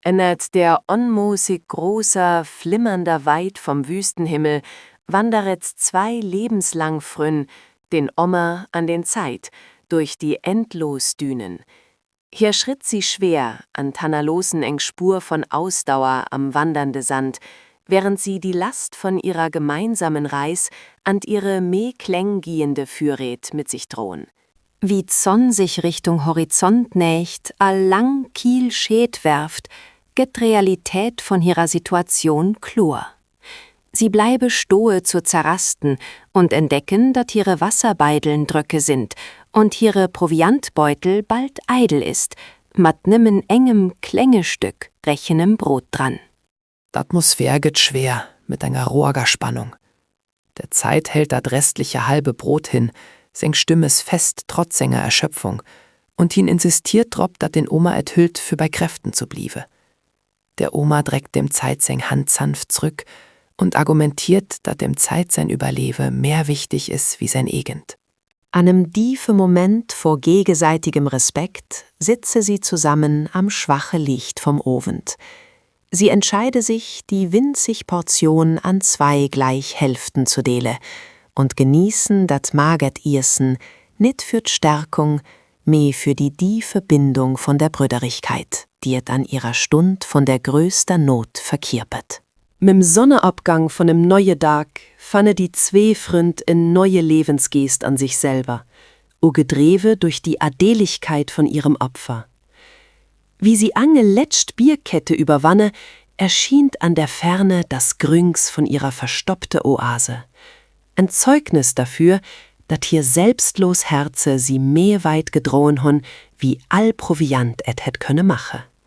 Ënnert der onmoossig großer, flimmernder Weit vom Wüstenhimmel wanderet zwei lebenslang Frünn, den Ommer an den Zeit, durch die endlos Dünen. Hir Schritt si schwer, an d'hannerloossen eng Spur von Ausdauer am wandernde Sand, während sie die Last von ihrer gemeinsamen Reis an ihre méi kleng giende Fürräd mit sich droen. Wie d'Sonn sich Richtung Horizont neigt, a lang kill Scheed werft, gëtt d'Realität von hirer Situatioun kloer. Sie bleibe stoe zur zerrasten und entdecken, dat hire Wasserbeideln dröcke sind und hire Proviantbeutel bald eidel ist, mat nëmmen engem klenge Stück brechenem Brot dran. D'Atmosphär gëtt schwer, mit enger roager Spannung. Der Zeit hält dat restliche halbe Brot hin, seng Stëmm is fest trotz senger Erschöpfung, und hien insistiert drop, dat den Omar et hüllt, für bei Kräften zu bliewe. Der Omar dreckt dem Zeit seng Hand sanft zrück und argumentiert, dat dem Zeit sein Überlewe mehr wichtig is wie sein egent. An em diefe Moment vor gegenseitigem Respekt sitze sie zusammen am schwache Licht vom Owend. Sie entscheide sich, die winzig Portion an zwei gleich Hälften zu deele und genießen dat magert Iessen nit für d'Stärkung, mee für die diefe Bindung von der Brüderigkeit, die et an ihrer Stund von der größter Not verkierpert. Mim Sonneabgang von em neue Dag fanne die zwee Fründ en neue Lewensgeest an sich selber, ugedrewe durch die Adeligkeit von ihrem Opfer. Wie sie ange letscht Bierkette überwanne, erschient an der Ferne das Grüngs von ihrer verstoppte Oase. En Zeugnis dafür, dat hir selbstlos Herze sie mehr weit gedrohen hon, wie all Proviant et hätt könne mache.